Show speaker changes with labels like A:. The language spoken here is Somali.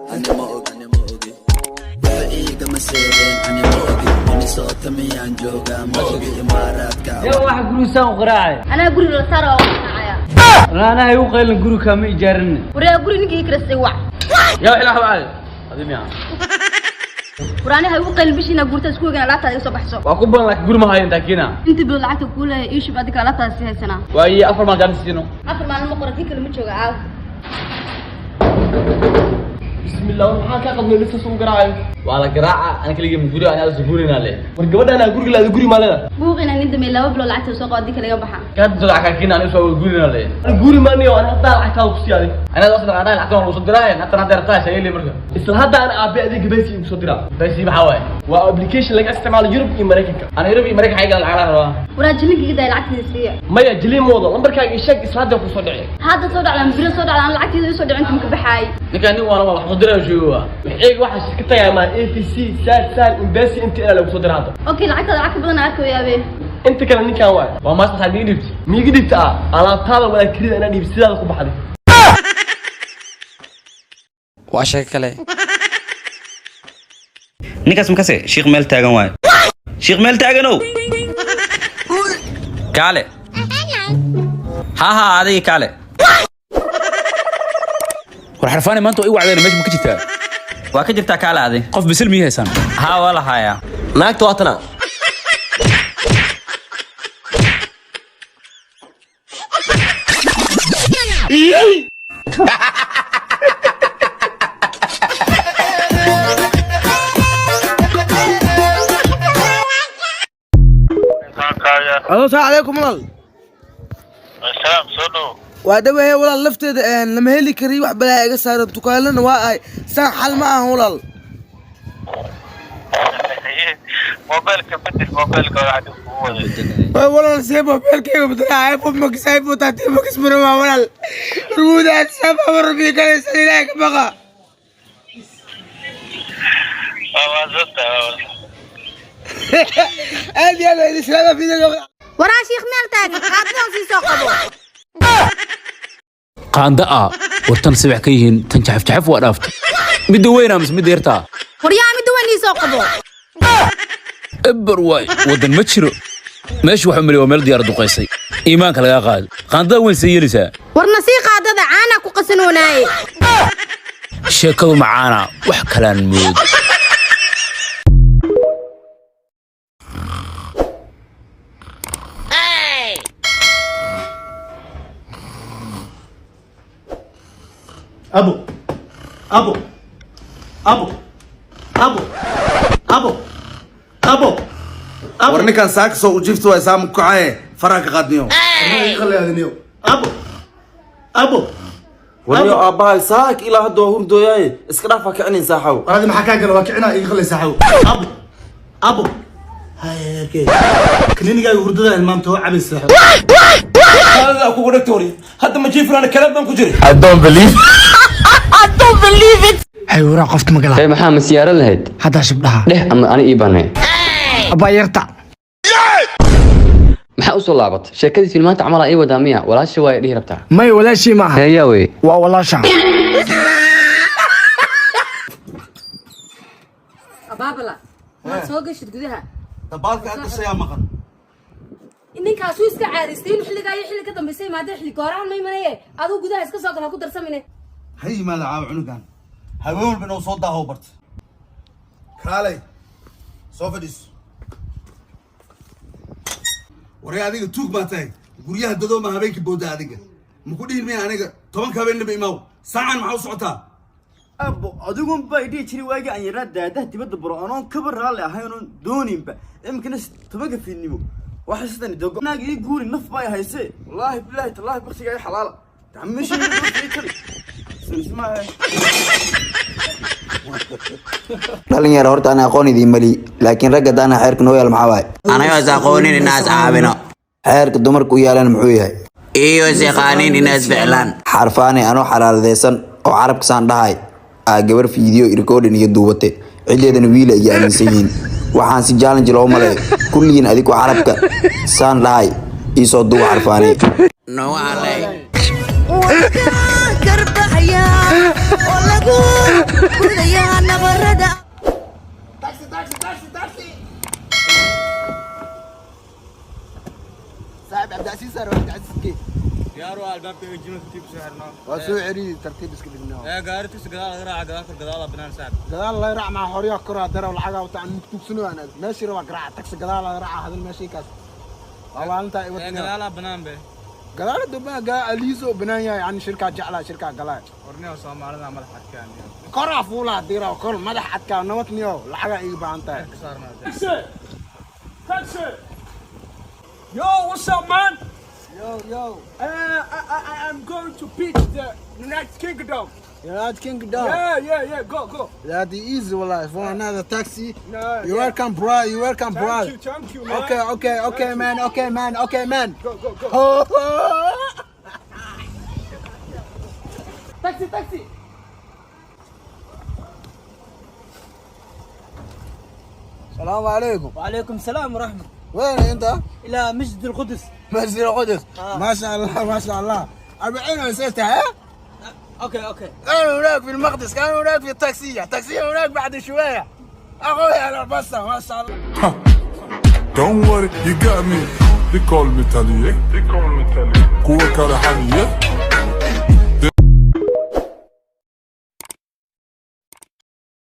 A: Ani ma ogi, ani ma ogi waxa iigama seereen. Ani ma ogi, Minnesota miyaan joogaa? Ma ogi, Imaaraadka.
B: Yaa waxa gurigisaan u qaraacay?
C: Anaa guriga la saara oo qaraacaya.
B: Anaa igu qaylin, guri kaama ijaarin.
C: Waryaa, guri ninkii kirastay wac.
B: Yaa wax ilaa wacay adi miya?
C: War aniga igu qaylin, bishiina guurta isku ogaan, alaabtaada iga soo baxso.
B: Waa ku badan, laakiin guri ma hayo intaa kiina.
C: Inta bilood lacagta kuu leeyahay ii shub, adiga alaabtaada sii haysanaa.
B: Waa iyo 4 maalin jaanis siino.
C: 4 maalin ma qoran, kii kale ma jooga caaw.
D: Bismillah, maxaa ka qabnay lisas ugu garaacayo?
B: Waa la garaaca, ana keligii ma guri, anaa soo guurina le.
D: War gabadhaan aa guriga laada, guri maa leeda.
C: Buuqina nin dambe 2 bilood lacagta soo qabo, adiga laga baxa.
B: Kaad soo lacag kiina, anaa soo guurina le.
D: Ani guri maaniyo, ani haddaa lacagtaada ku sii aday.
B: Anaa asla anaa lacagta waan soo diraa, hatan hadda rabtaa shayli marka.
D: Isla hadda ana aabe adeega Payc igu soo diraa.
B: Payc maxaa waaye?
D: Waa application laga isticmaalo Yurub iyo Maraykanka.
B: Ana Yurub iyo Maraykanka xayga lacag rabaa.
C: Waraa, jilinka iga daaya, lacagteeda siiya.
D: Maya, jiliin moodo, lambarkaaga ii sheeg, isla hadda ku soo dhici.
C: Hadda soo dhacdaan, biro soo dhacdaan, lacagteeda ii soo dhicin inta maka baxaay.
B: Ninkaan nin waana wax soo diraa sheego waa.
D: Waxeega waxaa ka tagaya maa AVC, Zaad, Sahal, M-Pesa, inta ilaa lagu soo diraa hadda.
C: Okay, lacagtaada lacag ka badan arkayaabe.
D: Inta kale ninkaan waay.
B: Waa maas maxaad iga dhibtay?
D: Miiga dhibta ah alaabtaada walaa kirida inaa dhiib sidaada ku baxday.
E: Waa sheeko kale.
F: Ninkaas makase shiikh meel taagan waayo, shiikh meel taaganow, kaale. Ha ha, adiga kaale.
G: War xarfaani, maanta waa i wacdeen, meesha ma ka jirtaa?
F: Waa ka jirtaa, kaale adi.
G: Qof bisil miyay haysaan?
F: Haa, waa la hayaa.
D: Naagta waa tana.
H: Alo, salaamu calaykum walaal.
I: Salaam, soo dhow.
H: Waa dhawahe walaal, lafteeda lama heli kariyo, wax balaa iga saaran, dukaanlana waa ahay, saan xal ma ahan walaal.
I: Mobilka bedel, mobilka waxaa dib kugu waday.
H: Waa walaal, see mobilkayga bedelaa? iPhone Max, iPhone 13 Max Pro waa walaal. Ruudaad sababa rabbi kalaysan, Ilaahay ka baqa.
I: Waa mahadsantahay, waa mahadsan.
H: Aad iyo aad waa idin salaama video.
C: Waraa, shiikh meel taagan, qaadadan sii soo qabo.
G: Qaanda ah, war tan sibax ka yihiin, tan jaxaf jaxaf waa dhaaftay. Midda weynaa mise midda yartaa?
C: Waryaa, midda weyn ii soo qabo.
G: Eber waay, waddan ma jiro meesha. Waxaa mali waa meel diyaar duqaysay, iimaanka lagaa qaado. Qaandada weyn see yeelaysaa?
C: Warna sii qaadada, caana ku qasanoonaaye.
G: Sheekadu macaana, wax kalaan mood.
D: Abo, abo, abo, abo, abo, abo, abo.
J: War ninkan saaka soo ujiifta waay, saama ku kacaye, faraha ka qaadniyo.
D: Abo, abo.
K: Warniyo, aabbahay saak ilaa hadda waa hurdooyaaye, iska dhaaf, ha kicinin saaxaw.
J: Waraadi, maxaa kaa gala? Waa kicinaa, iga qalay saaxaw.
D: Abo, abo.
J: Haye, kaniinigaaga hurdada hilmaamta oo cabay saaxaw.
K: Kaadada kugu dhegta wari, hadda ma jiifraan, kalaab baan ku jiray.
H: Hay waraa, qofta magala.
E: Hey, maxaa ma siyaaran lahayd?
H: Haddaa shibdhaha.
E: Dheh ama ani ii banee.
H: Abaa yarta.
E: Maxaa usoo laabatay sheekadii filmaanta camal aa ii wadaa miya? Walaasha waay dhihi rabtaa?
H: May, walaashii maaha.
E: Heeyaa wey.
H: Waa walaasha.
C: Abaabala maad soo gashid gudaha.
J: Dabaalka aggashayaa maqan.
C: Ninkaasuu iska caadaystay in xilligaa iyo xilli ka dambaysay maadee xilli goorahan ma imanaye, aduu gudaha iska soo gal, ha ku darsamine.
J: Ha yimaada caawa cunugan, haween walba inuu soo daaho barta. Kaalay, soo fadhiiso. Waree, adiga tuug baa tahay, guryaha dadooma habeenkii booda. Adiga maku dhihin maya aniga 10-ka habeennaba imaaw, saacan maxaa u socotaa?
K: Abo, adigun baa idhihi jiray waagii aan yaraa daadaha dibadda baro, anoon kaba raalli ahayn oon dooninba. Iminkana 10-ka fiidnimo waxa sidan dogo naag ii guuri, naf baa i hayse, wallaahi bilaahi tallaahi, baktiga i xalaala meesha kali sinismaahe.
A: Dhalinyaro, horta ana aqoon idiin mali, laakiin ragga daana xeerka noo yaal maxaa waaye?
F: Anagoo is aqoonin inaa is caawino.
A: Xeerka dumarka u yaalan muxuu yahay?
F: Iyo is yaqaaniin inaa is ficlaan.
A: Xarfaane, anoo xalaaladeysan oo carabka saan dhahay aa gabar fiidiyo recording iyo duubate, ciddeedana wiila iyo aaminsan yihiin. Waxaan si challenge loo maleeyo kulligiin adigoo carabka saan dhahay iisoo duuba, xarfaane.
F: Noogu alay.
L: Garbaxaya oo lagu
H: Waa soo celiyi, tartiib iska dhignaa. Gadaal laga raac maa horyaa koraa daraw lacagaa wataa aan tugsano aan aad meeshii rabaa garaaca taxi gadaal laga raaca hadal meeshii kaas waa waalintaa i wadniyo gadaal dubaa gaa aliiso banaan yahay ani shirkaa jeclaa shirkaa galaa koraa fuulaa diraa kor madax adkaa nabad niyo lacagaa iga baahan tahay.
L: Taxi! Yo, what's up, man?
H: Yo, yo.
L: I'm going to pitch the United Kingdom.
H: United Kingdom.
L: Yeah. Go, go.
H: That easy, wallahi. For another taxi.
L: No,
H: You
L: yeah.
H: welcome, bro. You welcome,
L: Thank
H: bro.
L: you, thank you, man.
H: Okay,
L: Thank you.
H: man. Okay, man. Okay, man.
L: Go, go, go.
H: Oh, oh.
B: Taxi, taxi.
H: السلام عليكم.
D: وعليكم السلام ورحمة.
H: وين انت؟
D: إلى مسجد القدس.
H: مسجد القدس.
D: آه.
H: ما شاء الله، ما شاء الله. 40 وسيلتها ها؟
D: okay.
H: كانوا هناك في المقدس، كانوا هناك في التاكسية، تاكسية هناك بعد شوية. اخوي على البصة ما شاء الله.
J: Don't worry, you got me. They call me Taliye. They call me Taliye. Kuwa kale xaliye.